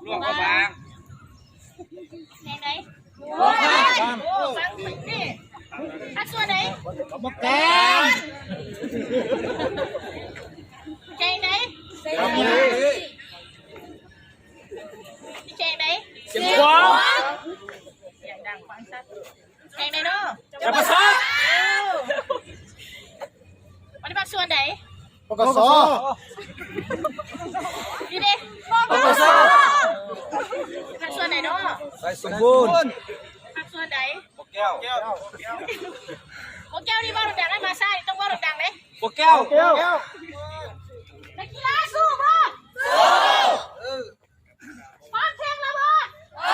ຫຼວງພະບາງ. ແຂວງໃດ? ໂອ້ ຟັງນີ້. ພາກສ່ວນໃດ? ກຳມະການ. ແຂວງໃດ? ແຂວງໃດ? ສຽງດັງຟັງຊັດ. ແຂວງໃດເນາະ? ຈຳປາສັກ. ເອີ ມັນພາກສ່ວນໃດ? ປກສ. ນີ້ເດ້ ປກສ. ພາກສ່ວນໃດເນາະ? ໄຊສົມບູນ. ພາກສ່ວນໃດ? ບໍ່ແກ້ວ. ບໍ່ແກ້ວນີ້ເວົ້າດັງໆ ໃນພາສານີ້ຕ້ອງເວົ້າດັງໆເດ້. ບໍ່ແກ້ວ. ນັກກິລາສູ້ບໍ່? ສູ້. ພ້ອມແຂ່ງແລ້ວບໍ່? ພ້ອ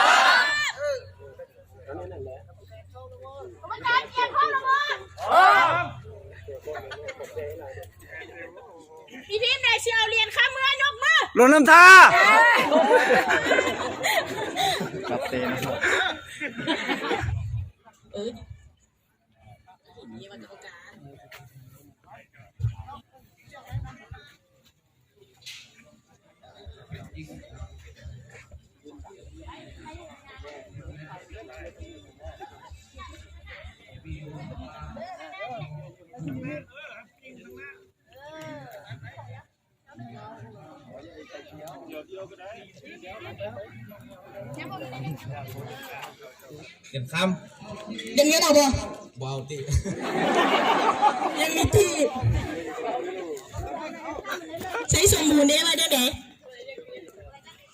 ມ. ກຳມະການກຽມພ້ອມແລ້ວບໍ່? ພ້ອມ. ມີທີມໃດຊິເອົາຫຼຽນຄຳເມືອຍົກມື. ຫຼວງນ້ຳທາ. ເອີ. ຫຼຽນຄຳ. ຍັງເງິນເອົາບໍ່? ບໍ່ເອົາຕິ. ຍັງມີຕິ. ໃຊ້ສົມບູນເດ້ ວ່າແນວໃດ?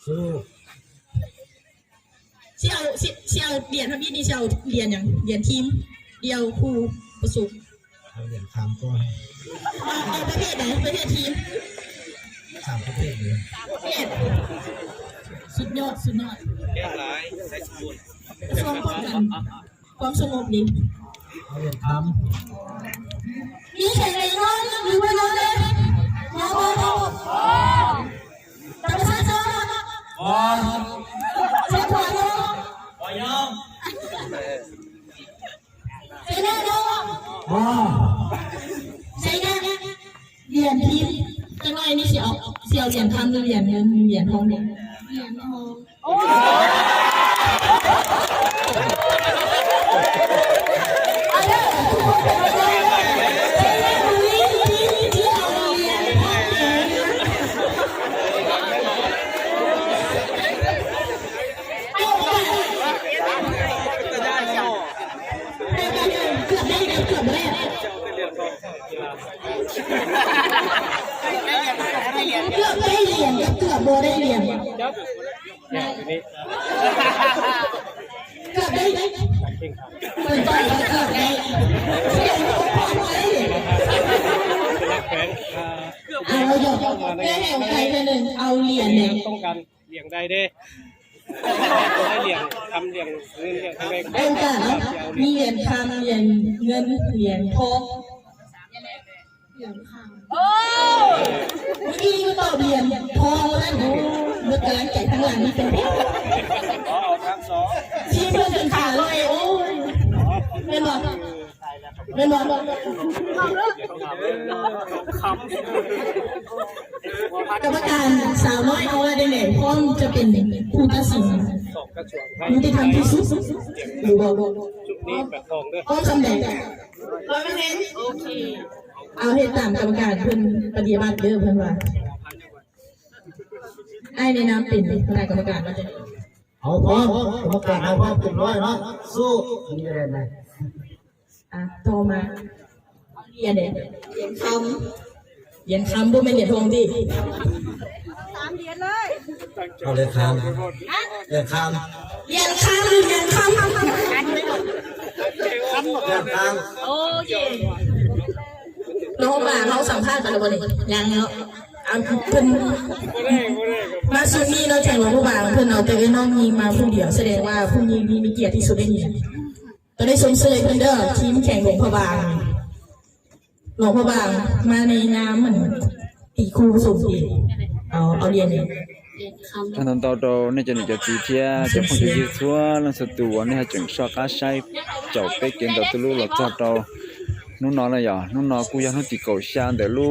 ສູ້. ຊິເອົາ ຊິ ຊິເອົາຫຼຽນທຳອິດນີ້ ຊິເອົາຫຼຽນຫຍັງ? ຫຼຽນທີມ ດ່ຽວ ຄູ່ ປະສົມ. ເອົາຫຼຽນຄຳກ່ອນ. ເອົາ ເອົາປະເພດໃດ? ປະເພດທີມ. ສາມປະເພດເລີຍ. ປະເພດ. ສຸດຍອດ ສຸດຍອດ. ແກ້ວຫຼາຍ ໃຊ້ສົມບູນ. ກະຊວງປ້ອງກັນຄວາມສະຫງົບນີ້. ເອົາຫຼຽນຄຳ. ມີໃຜໄດ້ນອນຫຼືບໍ່ນອນເລີຍ? ບໍ່ ບໍ່ ບໍ່. ປະຊາຊົນ. ບໍ່. ປະຊາຊົນ. ບໍ່ຍອມ. ໃສ່ແນ່ເນາະ. ບໍ່. ໃສ່ແນ່. ຫຼຽນທີມ. ຈັກໜ້ອຍນີ້ຊິເອົາ ຊິເອົາຫຼຽນຄຳ ຫຼືຫຼຽນເງິນ ຫຼືຫຼຽນທອງແດງ? ຫຼຽນທອງ. ໂອ້ ເອົາເດີ ທຸກຄົນເປັນກຳລັງໃຈ. ໃສ່ແນ່ ທີມທີ່ເອົາຫຼຽນທອງແດງ. ເກືອບໄດ້ ເກືອບບໍ່ໄດ້ ເກືອບໄດ້ຫຼຽນກັບເກືອບບໍ່ໄດ້ຫຼຽນ. ເກືອບໄດ້ ເພິ່ນຕອບວ່າເກືອບໄດ້ ສະແດງວ່າບໍ່ພໍໃຈ. ເອົາ ຢອກ ແລ້ວໃຫ້ເອົາໄປເທື່ອໜຶ່ງ ເອົາຫຼຽນແດ່. ຕ້ອງການ ຫຼຽນໃດເດ້? ໄດ້ຫຼຽນຄຳ ຫຼຽນເງິນ ຫຼຽນທອງແດງ. ໂອກາດເນາະ ມີຫຼຽນຄຳ ຫຼຽນເງິນ ຫຼຽນທອງ. ໂອ້ ເມື່ອກີ້ນີ້ກໍຕອບຫຼຽນທອງນັ້ນ. ໂອ້ ເບິດກຳລັງໃຈທາງຫຼັງນີ້ເປັນ ເອົາທາງສອງ ຊີ້ເພິ່ນຈົນຂາລອຍ. ໂອ້ຍ ແມ່ນບໍ່? ແມ່ນບໍ່? ກຳມະການສາວນ້ອຍເຮົາວ່າຈັ່ງໃດ? ພ້ອມຈະເປັນຜູ້ຕັດສິນ ຍຸຕິທຳທີ່ສຸດ ຫຼືບໍ່? ຊຸດນີ້ແບບຂອງເດີ ພ້ອມສ່ຳໃດ? ຮ້ອຍເປີເຊັນ. ໂອເຄ ເອົາເຮັດຕາມກຳມະການເພິ່ນປະຕິບັດເດີ ເພິ່ນວ່າ. ອ້າຍແນະນຳເປັນປະທານກຳມະການວ່າຈັ່ງໃດ? ເຮົາພ້ອມ ກຳມະການເຮົາພ້ອມເຕັມຮ້ອຍເນາະ. ສູ້ ອັນນີ້ກໍໄດ້ນະ. ອ່ະ ຕໍ່ມາ ຫຼຽນເດ້? ຫຼຽນຄຳ. ຫຼຽນຄຳ ບໍ່ແມ່ນຫຼຽນທອງຕິ? ສາມຫຼຽນເລີຍ. ເອົາຫຼຽນຄຳ. ຮະ? ຫຼຽນຄຳ. ຫຼຽນຄຳ ຫຼື ຫຼຽນຄຳ? ຫຼຽນຄຳ. ໂອເຄ. ນ້ອງບາງ ເຮົາສຳພາດກັນແລ້ວບໍ່ນີ້? ຍັງເນາະ. ອັນເພິ່ນມາຊຸດນີ້ເນາະ ແຂວງຫຼວງພະບາງ ເພິ່ນເອົາແຕ່ເອື້ອຍນ້ອງຍິງມາຜູ້ດຽວ ສະແດງວ່າຜູ້ຍິງນີ້ມີກຽດທີ່ສຸດໃນນີ້. ຕ້ອງໄດ້ຊົມເຊີຍເພິ່ນເດີ ທີມແຂວງຫຼວງພະບາງ. ຫຼວງພະບາງມາໃນນາມ ອັນ ຕີຄູ່ສົມຕີ ເອົາ ເອົາຫຼຽນນີ້. ທາງຕອນເຮົາ ໃນຈະໜີຈະຕີເທຍ ຈະພົງຈະຍິດຊົ່ວ ເລື່ອງສັດຕູ ອັນນີ້ເຮົາຈຶ່ງຊອກການໃຊ້ເຈົ້າເປັກເກນຕໍ່ຕຸລຸ ລາວຈອດເຮົາ ໜູນອນລະຢາ ໜູນອນ ກູຢາ ໜູຕີໂກຊານ ແຕ່ລູ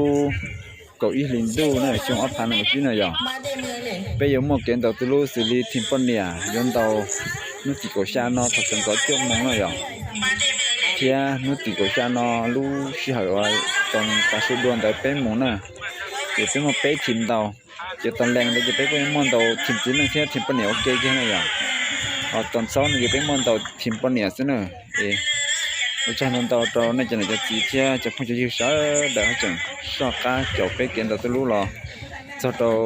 ກ Ib hlis ntuj na, xyoo ob phav nai mo cis na yog, peb yuav muaj kev ntaus tuj lub xws li thim poj niam yuav ntaus hnub tim kaum xya no thaum txog cuaj moos na yog, thiab hnub tim kaum xya no lub sij hawm uas txog tav su dua ntawd peb moos na, ces peb muaj peb thim ntaus. Ces tom lees ntawd ces peb kuj yuav muaj ntaus thim txiv neej thiab thim poj niam ua ke kiag na yog. Ho tom xaub no ces peb muaj ntaus thim poj niam xwb na. Es ua tsaug ntau ntau rau nej cov niam cov txiv thiab cov phooj cov ywg sawv daws hab tseem soj qab caum peb kev ntaus tuj lub los txog rau